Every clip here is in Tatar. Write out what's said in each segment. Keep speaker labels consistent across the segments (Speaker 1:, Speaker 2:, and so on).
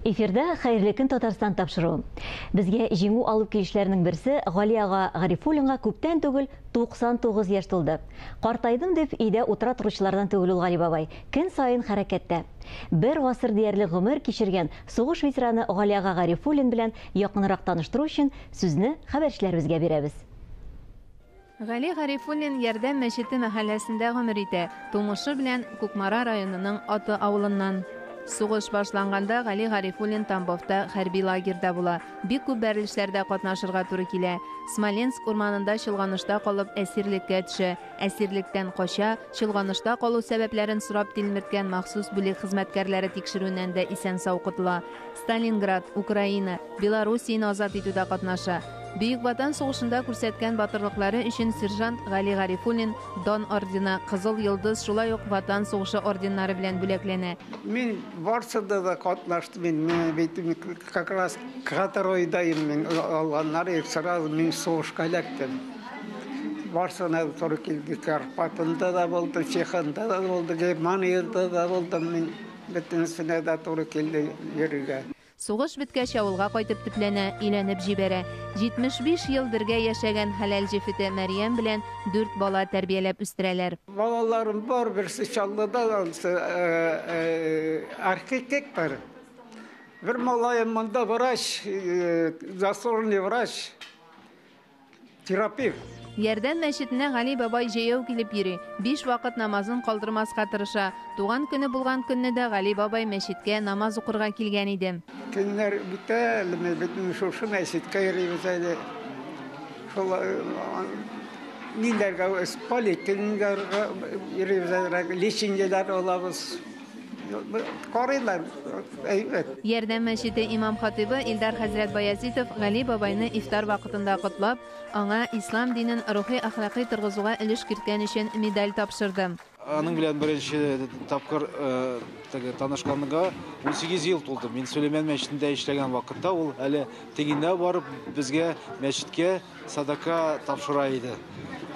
Speaker 1: Эфирда Хәерле көн Татарстан тапшыруы. Безгә җиңү алып килүчеләрнең берсе Гали ага Гарифуллинга күптән түгел 99 яшь тулды. Картайдым дип өйдә утыра торучылардан түгел ул Гали бабай. Көн саен хәрәкәттә. Бер гасыр диярлек гомер кичергән сугыш ветераны Гали ага Гарифуллин белән якынрак таныштыру өчен сүзне хәбәрчеләребезгә бирәбез.
Speaker 2: Гали Гарифуллин Ярдәм мәчете мәхәлләсендә гомер итә, тумышы белән Кукмара районының Аты авылыннан. Сугыш башланганда Гали Гарифуллин Тамбовта хәрби лагерьда була, бик күп бәрелешләрдә катнашырга туры килә. Смоленск урманында чолганышта калып әсирлеккә төшә, әсирлектән кача, чолганышта калу сәбәпләрен сорап тилмерткән махсус бүлек хезмәткәрләре тикшерүеннән дә исән-сау котыла. Сталинград, Украина, Белоруссияне азат итүдә катнаша. Бөек Ватан сугышында күрсәткән батырлыклары өчен сержант Гали Гарифуллин Дан ордены, Кызыл Йолдыз, шулай ук Ватан сугышы орденнары белән бүләкләнә.
Speaker 3: Мин барсында да катнаштым мин, мин бит как раз каторойдаем мин алганнар и сразу мин сугышка эләктем. Барсына да туры килде, Карпатында да булдым, Чехында да булдым, Германиядә дә булдым мин. Бөтенесенә дә туры килде йөрергә.
Speaker 2: Сугыш беткәч авылга кайтып төпләнә, өйләнеп җибәрә. 75 ел бергә яшәгән хәләл җефете Мәрьям белән дүрт бала тәрбияләп үстерәләр.
Speaker 3: Балаларым бар, берсе Чаллыда, анысы архитектор. Бер малаем монда врач, заслуженный врач. Терапевт.
Speaker 2: Ярдәм мәчетенә Гали бабай җәяү килеп йөри. Биш вакыт намазын калдырмаска тырыша. Туган көне булган көнне дә Гали бабай мәчеткә намаз укырга килгән иде.
Speaker 3: Көннәр үтә әле, менә бөтен шушы мәчеткә йөрибез әле. Шул ниләргә, поликлиникаларга йөрибез әле, лечениеләр алабыз. Карыйлар, әйбәт.
Speaker 2: Ярдәм мәчете имам-хатыйбы Илдар хәзрәт Баязитов Гали бабайны ифтар вакытында котлап, аңа ислам динен рухи-әхлакый торгызуга өлеш керткән өчен медаль тапшырды.
Speaker 4: Аның белән беренче тапкыр теге танышканга 18 ел тулды. Мин Сөләйман мәчетендә эшләгән вакытта ул әле тегендә барып безгә мәчеткә садака тапшыра иде.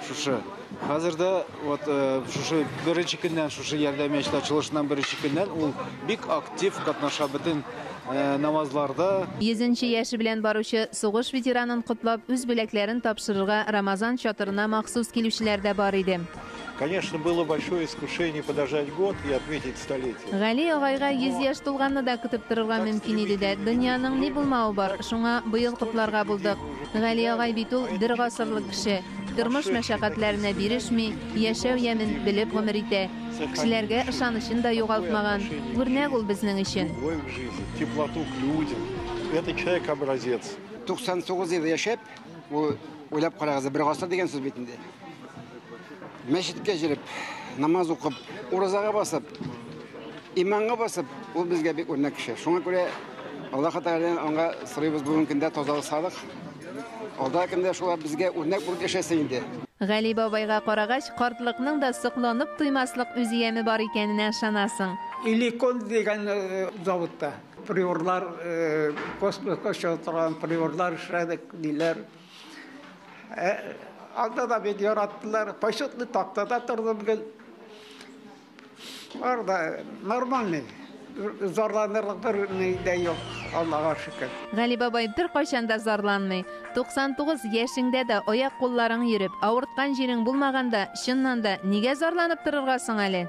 Speaker 4: Шушы. Хәзер дә вот э, шушы беренче көннән, шушы ярдәм мәчете ачылышыннан беренче көннән ул бик актив катнаша бөтен э, намазларда.
Speaker 2: Йөзенче яше белән баручы сугыш ветеранын котлап, үз бүләкләрен тапшырырга Рамазан чатырына махсус килүчеләр дә бар иде.
Speaker 5: Конечно, было большое искушение подождать год и отметить столетие.
Speaker 2: Гали агайга 100 яшь тулганны да көтеп торырга мөмкин иде дә, дөньяның ни булмавы бар, шуңа быел котларга булдык. Гали агай бит ул бер гасырлык кеше. Тормыш мәшәкатьләренә бирешми, яшәү ямен белеп гомер итә. Кешеләргә ышанычын да югалтмаган. Үрнәк ул безнең өчен.
Speaker 5: Любовь к жизни, теплоту к людям. Это человек-образец.
Speaker 6: 99 ел яшәп, ул уйлап карагыз, бер гасыр дигән сүз бит инде. Мәчеткә җөреп, намаз укып, уразага басып, иманга басып, ул безгә бик үрнәк кеше. Шуңа күрә Аллаһ Тәгаләдән аңа сорыйбыз бүгенге көндә тазалык, саулык. Алда көндә шулар безгә үрнәк булып яшәсен инде.
Speaker 2: Гали бабайга карагач, картлыкның да сокланып туймаслык үз яме бар икәненә ышанасың.
Speaker 3: Иликон дигән заводта приборлар, космоска оча торган приборлар эшләдек, ниләр. Ә, анда да бик яраттылар. Почетный тактада тордым гел. Бар да нормальный. Зарланырлык бер ни дә юк, Аллага шөкер.
Speaker 2: Гали бабай беркайчан да зарланмый. 99 яшеңдә дә аяк-кулларың йөреп, авырткан җирең булмаганда, чыннан да, нигә зарланып торырга соң әле?